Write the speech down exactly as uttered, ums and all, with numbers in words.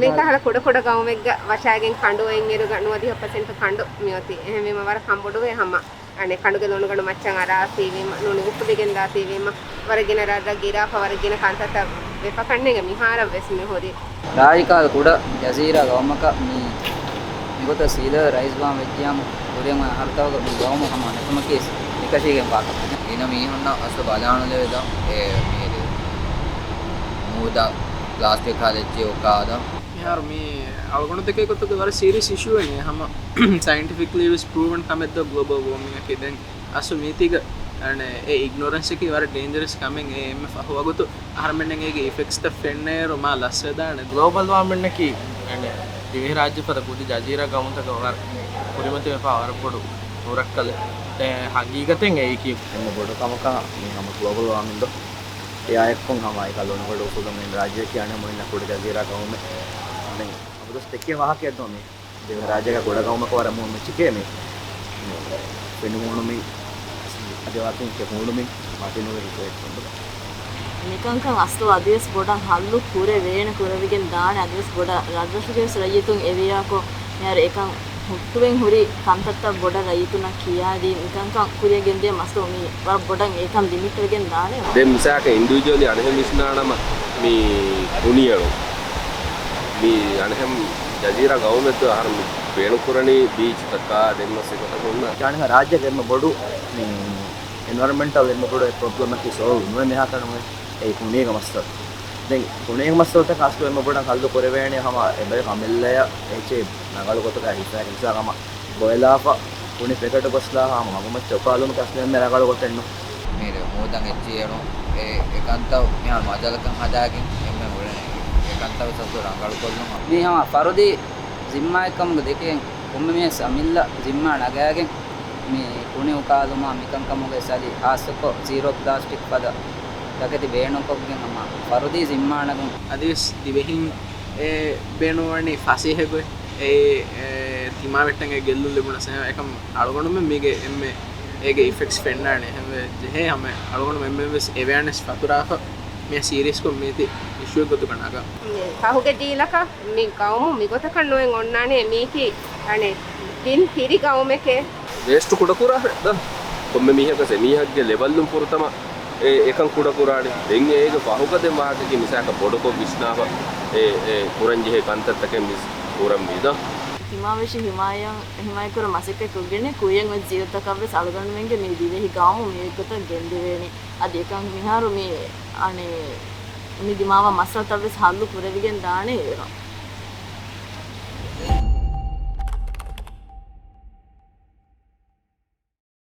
މިކަހަލަ ކުޑަ ކުޑަ ގައުމެއްގަ ވަށާގެން ކަނޑު އޮތްއިރުގަ ނުވަދިހަ ޕަސެންޓު ކަނޑު މިއޮތީ. އެހެންވީމަ ވަރަށް ކަނބޮޑުވޭ ހަމަ. އަނެއް ކަނޑުގެ ލޮނުގަނޑު މައްޗަށް އަރާފީވީމަ، ނޫނީ އުފުލިގެން ދާތީވީމަ، ވަރަށް ގިނަ ރަށްރަށް ގިރާފަ، ވަރަށް ގިނަ ކަންތައްތައް ވެފަ ކަންނޭނގެ މިހާރަށް ވެސް މި ހުރީ. ރާއިކާ ކުޑަ ޖަޒީރާ ގައުމަކަށް މި، މިގޮތަށް ސީދާ ރައީސް ވާން ވެއްޖިޔާމު ކުރިން އަހަރުތަކުގަ މި ގައުމު ހަމަ ނެތުމަކީ ނިކަށީގެން ވާކަމެއް. ގިނަ މީހުންނަށް އަސްލު ބަލާނުލެވޭ ދޯ އެ މީރި މޫދަށް ޕްލާސްޓިކް ހަލައްޗި އުކާލަން. މިހާރު މީ އަޅުގަނޑުތަކެއް ގޮތުގަ ވަރަށް ސީރިއަސް އިޝޫއެއް ހަމަ. ސައިންޓިފިކްލީ ވެސް ޕްރޫވަން ކަމެއް ދޯ ގްލޯބަލް ވޯމިންއަކީ. ދެން އަސްލު މީތީގަ އަނެއް އެ އިގްނޯރެންސްއަކީ ވަރަށް ޑޭންޖަރަސް ކަމެއް. އެ އެންމެ ފަހު ވަގުތު އަހަރެމެންނަށް އޭގެ އިފެކްޓްސްތައް ފެންނައިރު މާ ލަސްވެދާނެ. ގްލޯބަލް ވާމިންއަކީ އަނެއް ދިވެހިރާއްޖެ ފަދަ ކުދި ޖަޒީރާ ގައުމުތަކަށް ވަރަށް ކުރިމަތިވެފާ ވަރަށް ބޮޑު ހުރައްކަލެއް. ދެން ހަގީގަތެއް އެއީކީ އެންމެ ބޮޑު ކަމަކަށް މީ ހަމަ ގްލޯބަލް ވާމިން ދޯ. އެއާއެއްކޮށް ހަމަ އެކަ ލޮނުގަނޑު އުފުލުމެއް ރާއްޖެއަކީ އަނެއް މުއިންނަ ކުޑަ ޖަޒީރާ ގައުމެއް. ދެން އަބަދުސް ދެއްކޭ ވާހަކައެއް ދޯ މީ. ދިވެހިރާއްޖޭގަ ކުޑަ ގައުމަކަށް ވަރަށް މުހިންމު އެއްޗެކޭ މީ. ފެނުމޫނުމިން އަދި ވާކިން ކެ ހޫނުމިން މަތިނުވެ ހިފައެއްކުން ދޯ. މިކަންކަން އަސްލު އަދިވެސް ބޮޑަށް ހައްލު ކުރެވޭނެ، ކުރެވިގެން ދާނެ. އަދިވެސް ބޮޑަށް ރަށްރަށުގެ ވެސް ރައްޔިތުން އެވިޔާކޮށް، މިހާރު އެކަން ހުއްޓުވެން ހުރި ކަންތައްތައް ބޮޑަށް ރައްޔިތުންނަށް ކިޔާދީ، މިކަންކަން ކުރިޔަށް ގެންދިޔަ މަސްތު މީ ވަރަށް ބޮޑަށް އެކަން ލިމިޓް ވެގެން ދާނެ. ދެން މިސާލަކަށް އިންޑިވިޖުއަލީ އަނެއްހެން ވިސްނާނަމަ މި ކުނިއެޅުން މި އަނެއްހެން ޖަޒީރާ ގައުމެއް ދޯ އަހަރު މި ބޭނުންކުރަނީ ބީޗްތަކާ ދެން މަސް އެގޮތަށް ހުންނަ. އަނެއްހެން ރާއްޖޭގެ އެންމެ ބޮޑު މި އެންވަޔަރަމެންޓަލް އެންމެ ބޮޑު ޕްރޮބްލަމަކީ ސޯލްވް ނުވެ މިހާތަނަށް އެއީ ކުނީގެ މައްސަލަ. ދެން ކުނީގެ މައްސަލަތަކަށް އަސްލު އެންމެ ބޮޑަށް ހައްލު ކުރެވޭނެ ހަމަ އެބަޔަކު އަމިއްލަޔަށް އެއްޗެއް ރަނގަޅު ގޮތުގަ ހިފައިގެން މިސާލަކަށް ހަމަ ބޮއިލާފަ ކުނި ޕެކެޓު ގޮސްލާ ހަމަ މަގުމައްޗަށް އުކާލުން ކަސް އެންމެ ރަނގަޅު ގޮތެއްނު. މީރެ މޫދަށް އެއްޗިއެޅުން އެ އެކަންތައް މިހާރު މަޖަލަކަށް ހަދާގެން އެންމެ އުޅެނީ. އެކަންތައް ވެސް އަސްލު ރަނގަޅުކޮށްލުން. މީ ހަމަ ފަރުދީ ޒިންމާއެއްކަމުގަ ދެކެން ކޮންމެ މީހެއްސް އަމިއްލަ ޒިންމާ ނަގާގެން މި ކުނި އުކާލުމާ މިކަންކަމުގެ ސަލި ހާއްސަކޮށް ޒީރޯ ޕްލާސްޓިކް ފަދަ ތަކެތި ބޭނުންކޮށްގެން ހަމަ ފަރުދީ ޒިންމާ ނަގުން. އަދިވެސް ދިވެހިން އެ ބޭނުންވަނީ ފަސޭހަ ގޮތް އެ، އެ ތިމާވެއްޓަން އެ ގެއްލުން ލިބުނަސް އެކަމް އަޅުގަނޑުމެން މީގެ އެންމެ އޭގެ އިފެކްޓްސް ފެންނާނެ. އެހެންވެ ޖެހޭ ހަމަ އަޅުގަނޑުމެން އެންމެން ވެސް އެވެއާނެސް ފަތުރާފަ މި ސީރިއަސްކޮށް މީތި އިޝޫއެއް ގޮތުގަ ނަގަން. މި ފަހުގެ ޖީލަކަށް މި ގައުމު މިގޮތަކަށް ނުވެން އޮންނާނެ. މީކީ އަނެއް ދިން ފިރި ގައުމެކޭ. ވޭސްޓު ކުޑަކުރާ ދަ. ކޮންމެ މީހަކަސް އެމީހަކުގެ ލެވަލުން ފުރަތަމަ އެ އެކަން ކުޑަކުރާނެ. ދެން އޭގެ ފަހުގަ ދެން ވާހަކައަކީ މިސާލަކަށް ބޮޑުކޮށް ވިސްނާފަ އެ، އެ ކުރަންޖެހޭ ކަންތައްތަކެއް މިސް ކުރަންވީ ދަ. ތިމާވެށި ހިމާޔަތް، ހިމާޔަތްކުރަން މަސައްކަތް ކޮށްގެން ކުރިޔަށް އޮތް ޖީލުތަކަށްވެސް އަޅުގަނޑުމެންގެ މި ދިވެހި ގައުމު މި އޮތްގޮތަށް ގެންދެވޭނެ. އަދި އެކަން މިހާރު މި އަނެއް މި ދިމާވާ މައްސަލަތައްވެސް ހައްލު ކުރެވިގެން ދާނެ އޭރު.